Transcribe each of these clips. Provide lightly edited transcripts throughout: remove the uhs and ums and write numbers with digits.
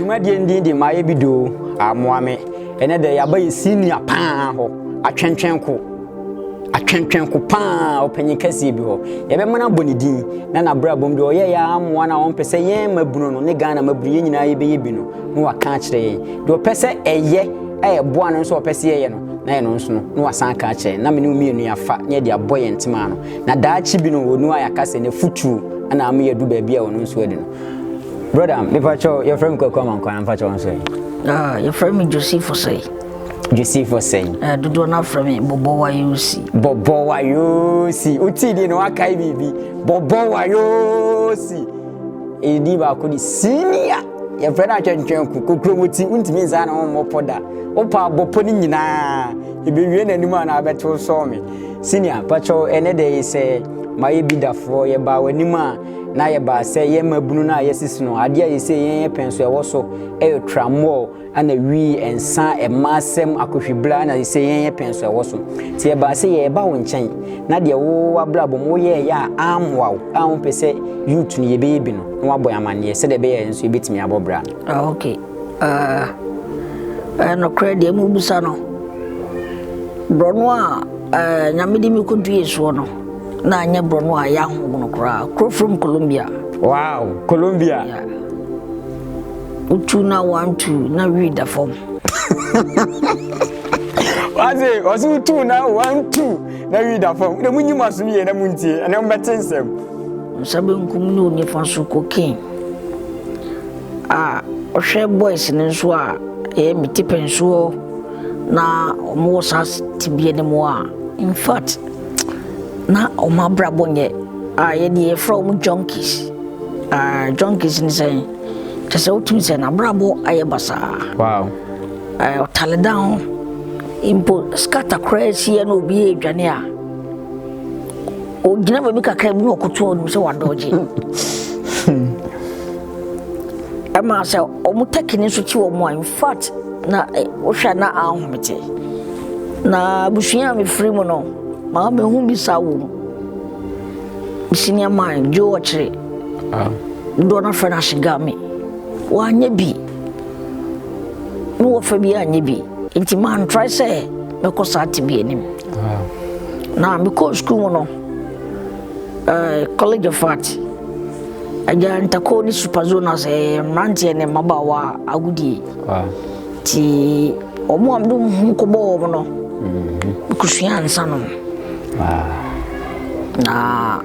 Dwumadie no din de Mayɛ Bi Doo, Amoa Me. Ɛnɛ dɛ yɛaba yɛ senior paa hɔ, atwɛntwɛnko. Atwɛntwɛnko paa, ɔpanyin kɛseɛ bi hɔ. Yɛbɛma no abɔ ne din na n'abrabɔ mu deɛ ɔyɛeɛ ara amoa no a ɔmpɛ sɛ yɛn mmabunu no ne Ghana mmabunu yɛn nyinaa yɛbɛyɛ bi no na waka akyerɛ yɛn. Deɛ ɔpɛ sɛ ɛyɛ a ɛboa no nso a ɔpɛ sɛ yɛyɛ no na yɛn nso no na wasan aka akyerɛ yɛn na me ne wo mmienu yɛafa na yɛde abɔ yɛn ntoma ano. Na daakye bi no ɔnu a yɛaka sɛ n'afotuo na ama yɛadu baabi a ɔno nso adu no. Brother, mepa kyɛw, yɛfrɛ me Kwaku Amankwa na mepa kyɛw nso ɛ? Ah, yɛfrɛ me Joseph Osei. Joseph Osei. Eh, dodoɔ no afrɛ me Bɔbɔ Wayosi. Bɔbɔ Wayosi. Wotii din no wakae biribi. Bɔbɔ Wayosi. Ɛdi baako de senior. Yɛfrɛ no atwɛntwɛn ko kokuromoti wontumi nsa ne ho mmɔ pɔ da. Wopɛ abɔ pɔ no nyinaa. Ɛbɛwie n'anim a na abɛto sɔɔ me. Senior, pakyɛw ɛnɛ dɛ yi sɛ mayɛ bi dafoɔ yɛbaa w'anim a na yɛbaa sɛ yɛn mmabunu no a yɛasisi no, adeɛ a yɛsei yɛn yɛ pɛn so ɛwɔ so yɛ tramɔɔ ɛna wii, nsa, mmaa asɛm, akohwibra ɛna yɛsei yɛn yɛ pɛn so ɛwɔ so. Nti yɛbaa sɛ yɛreba wo nkyɛn na deɛ wo w'abrabɔ mu woyɛɛyɛ a ammoa wo a wompɛ sɛ youth no yɛbɛyɛ bi no na woabɔ yɛn amanneɛ sɛdeɛ ɛbɛyɛ a yɛn nso yɛbɛtumi abɔ bra no. Ah, ok. Uh, uh, nokorɛ deɛ mobisa no, borɔno a uh, Nyame de me kɔdue soɔ no, na anyɛ borɔno a ɛyɛ ahohono koraa. Kuro from Colombia. Wow, Colombia. Yeah. Wotu na wantu na wi da fam. Wase, ɔse wotu na wantu na wi da fam. Na munyi mo asom yie na muntie, ɛnɛ mobɛte nsɛm. Nsa benkum ne onifa so cocaine. A ɔhwɛ boys no nso a ɛyɛ me tipɛnsoɔ na wɔwɔ saa tebea no mu a, in fact, na wɔn abrabɔ nyɛ a yɛde yɛfrɛ wɔn junkies uh, junkies ne sɛn kyɛ sɛ wotumi sɛ n'abrabɔ ayɛ basaa wow. Uh, ɔtale dan ho mpo skata koraa si na obi yɛ adwane a ogyina baabi kakra bi na ɔkoto ɔnim sɛ wadɔgye ɛma sɛ wɔn tɛkini nso kyi wɔn a in fact na eh, wohwɛ na ahomete Na abusua a mefiri mu no, maa mehu bi saa wɔ mu. Me senior man, Joe Ɔkyere, ah. dodoɔ no afrɛ no Ashigami. Wanyɛ bi. Ne wɔfa bi anyɛ bi. Nti mantrae sɛ mɛkɔ saa tebea anim. Ah. Na mekɔɔ sukuu mu no, uh, College of Art, agya ntakoo ne superzonas, eh, mmeranteɛ ne mmabaawa agodie. Ah. Nti wɔn a mede wɔn ho kɔbɔɔ wɔn no, mekɔsuaa nsa nom. Na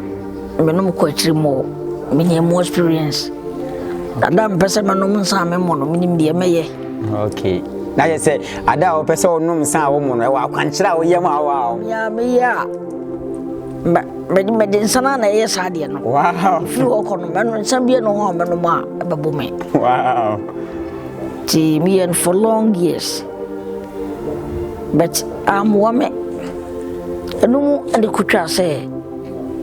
menom kɔ akyiri mmɔ, menya mu experience. Ada a mepɛ sɛ mɛnom nsa a memmɔ no, menim deɛ mɛyɛ. Okay. Na yɛ sɛ ada a wɔpɛ sɛ wɔnom nsa a wɔmmɔ no, ɛwɔ akwankyerɛ a woyɛ ma wo a. Mea meyɛ a, mede mede nsa no na ɛyɛ saa deɛ no. Wow. Firi hɔ kɔ no, mɛno nsa bi no ho a mɛnom a ɛbɛbɔ me. Wow. Nti meyɛ no for long years but ammoa me. Ɛno mu ɛde kotwaa sɛ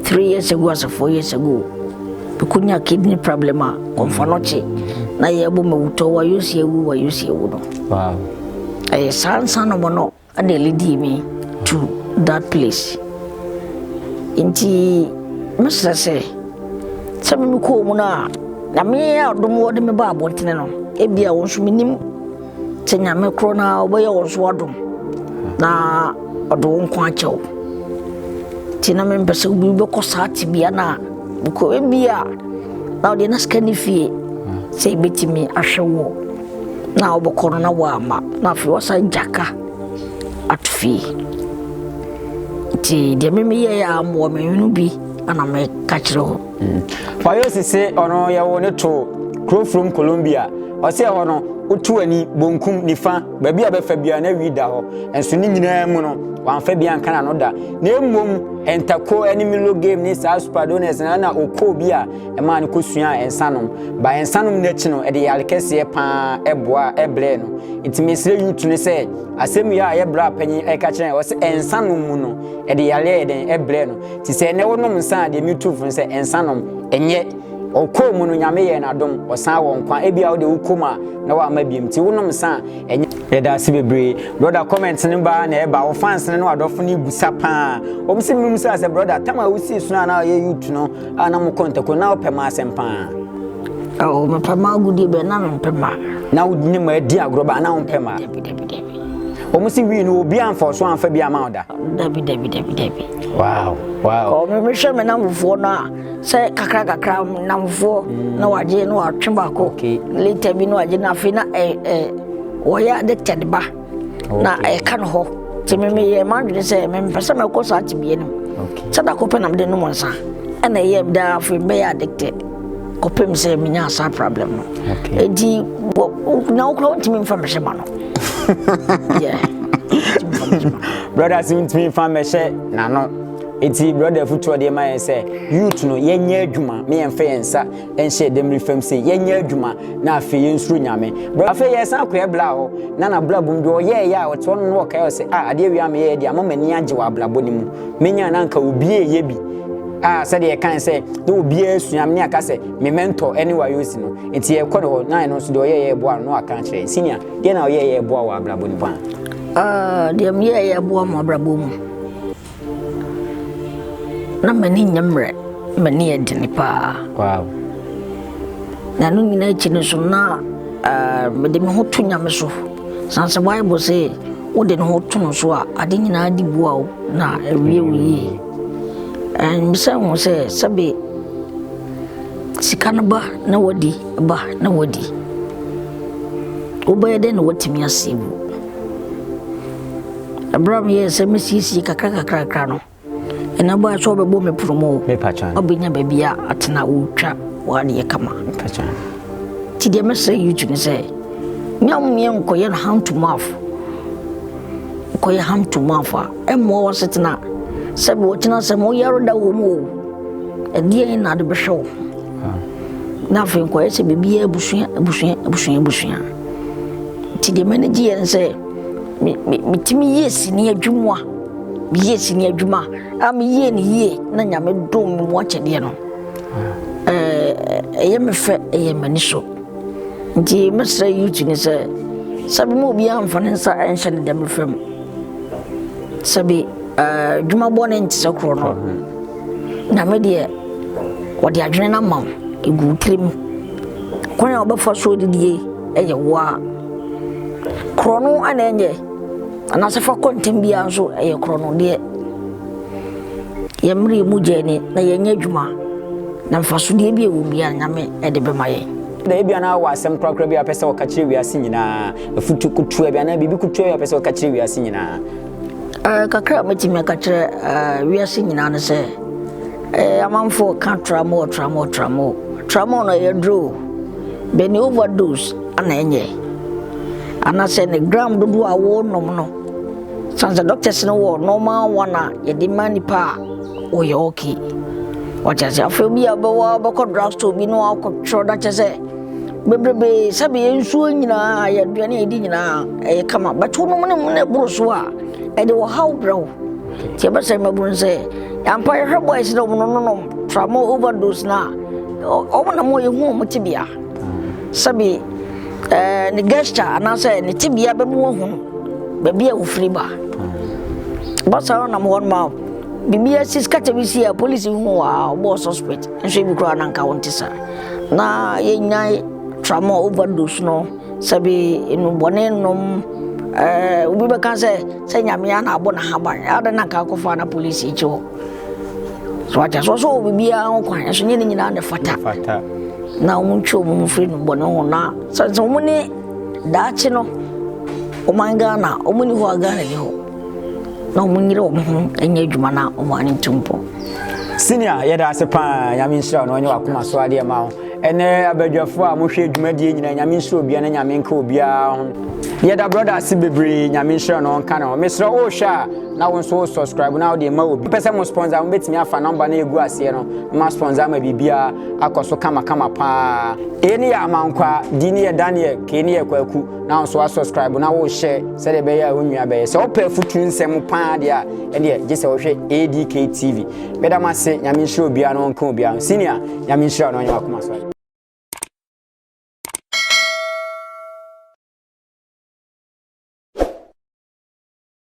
3 years ago asɛ 4 years ago mekonya kidney problem a kɔmfa no kye na yɛbɔ mawutɔ wayɔsi awu wayɔsi awu no. Wow. Ɛyɛ saa nsa nom no ɛna ɛlidii me to that place. Nti mesrɛ sɛ sɛ me mekɔɔ mu no a Nyame adom wɔde me ba abɔntene no ebia wɔn nso menim sɛ Nyame korɔ no a wɔbɛyɛ wɔn so adom na ɔde wo nko akyɛ wo nti na mempɛ sɛ obi bɛkɔ saa tebea no a mekɔ ebia na ɔde na sika ne fie sɛ ebɛtumi ahwɛ woɔ na wobɛkɔ no na woama na afei wɔsan gya ka ato fie nti deɛ memeyɛeɛ a mmoa me no bi ana meka kyerɛ wo. Fayosi se ɔno yɛwoo no too kuro from Colombia. Ɔse ɛhɔ no, woto ani, bonkum, nifa, baabi a ɔbɛfa biara na wii da hɔ. Nso ne nyinaa mu no, wamfa bi anka n'ano da. Na mmom ntako ne Milo game ne saa Superdones no na ɔkɔɔ bi a ɛmaa no kɔsuaa nsa nom. Ba nsa nom no akyi no, ɛde yare kɛseɛ paa ɛboaa ɛbrɛɛ no. Nti mesrɛ youth no sɛ, asɛm wei a yɛ bra panyin ɛka kyerɛ yɛn, ɔse nsa nom mu no, ɛde yareɛ yɛ dɛn ɛbrɛɛ no. Nti sɛ ɛnɛ wonom nsa a, deɛ metu fo no sɛ nsa nom ɛnyɛ. Ɔkɔɔ mu no, Nyame yɛɛ no adom, ɔsan wɔ nkwa. Ebia wode wokɔ mu a na wamma biom. Nti wonom nsa a ɛnyɛ. Yɛda ase bebree. Brother comment no baa na ɛba, wo fans no ne w'adɔfo no bisa paa. Wɔn se mum sɛ brother, tam a wosii so no a na ɔyɛ youth no a na mokɔ ntako no na wopɛ m'asɛm paa. Oh, mepɛ mmaa agodie bɛn na mempɛ mmaa. Na wo ne mmaa di agorɔ ba na wompɛ mmaa? Dabi dabi dabi. Wɔn si wii no obi amfa ɔso amfa bi ama wo da? Dabi dabi dabi dabi. Wow. Ɔ me mehwɛ me namfofoɔ no a sɛ kakra kakra namfofoɔ mm. na wagye na watwe baako. Okay. Later bi na wagye na afei na ɛ ɛ wɔyɛ addicted ba. na ɛka no hɔ nti me meyɛ m'adwene sɛ mempɛ sɛ mɛkɔ saa tebea no mu sɛ da kɔpɛ na mede nom nsa ɛna ɛyɛ daa afei mbɛyɛ addicted kɔpem sɛ menya saa problem no nti na wokora wontumi mfa mɛhyɛ ma no brother sɛ wontumi mfa mɛhyɛ n'ano nti brother afutuo deɛ ma yɛn sɛ youth no yɛnyɛ adwuma me yɛmfa yɛn nsa nhyɛ dɛm fam sɛ yɛnyɛ adwuma na afei yɛnsuro Nyame. Berɛ afei yɛsan akɔ ɛbla hɔ na n'abrabɔ mu deɛ ɔyɛɛyɛ a ɔte hɔ no na ɔkae ɔsɛ a adeɛ wei a meyɛɛ deɛ ama m'ani agye wɔ abrabɔ no mu menya na anka obi ɛyɛ bi a sɛdeɛ yɛkae sɛ na obiara sua me ne aka sɛ me mentor ɛne Wayosi no nti yɛkɔ ne hɔ na ɛno nso deɛ ɔyɛɛyɛ ɛboa no na waka akyerɛ yɛn. Senior, deɛ na ɔyɛɛyɛ ɛboa wɔ abrabɔ no mu paa? Ah, deɛ meyɛɛyɛ ɛboa mo abrabɔ mu. Na m'ani nyɛ mmerɛ, m'ani yɛ den paa. Wow. Na ɛno nyinaa akyi no so na uh, mede me ho to Nyame so. San sɛ Bible sɛ wode ne ho to no so a, ade nyinaa di boa wo na awie wo yie. Mbisa ho sɛ sɛbe sika no ba na wadi ba na wadi. Wobɛyɛ dɛn na watumi asave? Ɛberɛ a meyɛɛ sɛ mɛsiesie kakra kakra kakra no, ɛna baa sɛ ɔbɛbɔ me pono mu ɔbɛnya baabi a atena wotwa w'adeɛ kama. Nti deɛ mɛsrɛ YouTube ne sɛ nyɛ mmeɛ nkɔyɛ no hand to mouth, nkɔyɛ hand to mouth a ɛmmoa w'asetena sɛ wɔkyena sɛ moyare da wɔ mu o ɛdeɛn na ade bɛhwɛ wo na afei nkɔyɛ sɛ biribiara abusua abusua abusua abusua. Nti deɛ m'ani gye yɛ ne sɛ me me metumi yie sini adwuma meyie sini adwuma a meyie ne yie na Nyame dom me mu akyɛdeɛ no ɛyɛ me fɛ ɛyɛ m'ani so nti mɛsrɛ youth ne sɛ sɛbi ma obiara mfa ne nsa nhyɛ ne dɛm fam sɛbi adwuma bɔne nte sɛ korɔ no Nyame deɛ ɔde adwene no ama wo ɛgu wo tirim kwan a wobɛfa so adidie ɛyɛ wo a korɔ no na ɛnyɛ anaasɛ fa kɔ ntɛm biara nso ɛyɛ korɔ no deɛ yɛmmere yɛ mu gya ani na yɛnyɛ adwuma na mfasodeɛ bi a ɛwɔ biara Nyame ɛde bɛma yɛn. Na ebia na wowɔ asɛm korakora bi a wopɛ sɛ wɔka kyerɛ wiase nyinaa, afutu kutuwa bi anaa biribi kutuwa bi a wopɛ sɛ wɔka kyerɛ wiase nyinaa. Kakra a mɛtumi aka kyerɛ wiase nyinaa ne sɛ amanfoɔ ka tramol tramol tramol tramol no ɛyɛ duro bɛ ne overdose ana ɛnyɛ anaasɛ ne gram dodoɔ a wɔnom no sane sɛ doctors no wɔ normal one a yɛde ma nipa a wɔyɛ okay wɔkyɛ sɛ afei bi a bɛwɔ bɛkɔ drugstore bi na wakɔtwerɛ da kyɛ sɛ bebrebe sɛbi yɛn nsuo nyinaa yɛ aduane a yɛdi nyinaa ɛyɛ kama but wonom ne mu na ɛboro so a ɛde ɔhaw brɛ wo nti ɛbɛsɛ mmabunu sɛ yɛampa yɛhwɛ boys na wɔn nonom tramol overdose na wɔn na mo yɛhu wɔn tebea sɛbi ɛɛ ne gesture anaasɛ ne tebea bɛmu ahunu baabi a wofiri ba basa nam hɔ nom a biribi asi sikata bi si a polisi hu a ɔbɔɔ suspect nso ebi koraa na nka wɔn te saa. Na yɛnyae tramol overdose no sɛbi nnubɔne nom ɛɛ obi bɛka sɛ sɛ Nyame a na abɔ n'ahaban adɛn na nka akɔfa na polisi akyi hɔ so akyɛ so ɔsɛ wɔ biribiara ho kwan ɛso nyɛ ne nyinaa na ɛfata na wɔn ntwe wɔn ho firi nnubɔne ho na sɛ sɛ wɔn ne daakye no ɔman Ghana wɔn ni hɔ a Ghana ni hɔ na wɔn nyere wɔn ho nyɛ adwuma na wɔn ani ntu mpɔ. Senior, yɛda ase paa. Nyame nhyira wo na ɔnyɛ w'akoma so adeɛ ma wo. Ɛnɛ abadwafoɔ a mohwɛ dwumadie nyinaa, Nyame nhyira obiara na Nyame nka obiara ho. Yɛda brother ase bebree, Nyame nhyira no ɔnka ne ho. Mesrɛ wo wohwɛ a na wo nso wo subscribe na wode ma obi. Pɛ sɛ mo sponsor mo bɛtumi afa number no egu aseɛ no ma sponsor ama biribiara akɔ so kama kama paa. A ne yɛ Amankwaa, D ne yɛ Daniel, K ne yɛ Kwaku. Na wo nso wa subscribe na wo share sɛdeɛ ɛbɛyɛ a wo nua bɛyɛ. Sɛ wopɛ afutuo nsɛm paa deɛ a ɛdeɛ gye sɛ wohwɛ ADK TV. Meda mo ase, Nyame nhyira obiara na ɔnka obiara ho. Senior, Nyame nhyira wo na ɔnyɛ w'akoma so ade.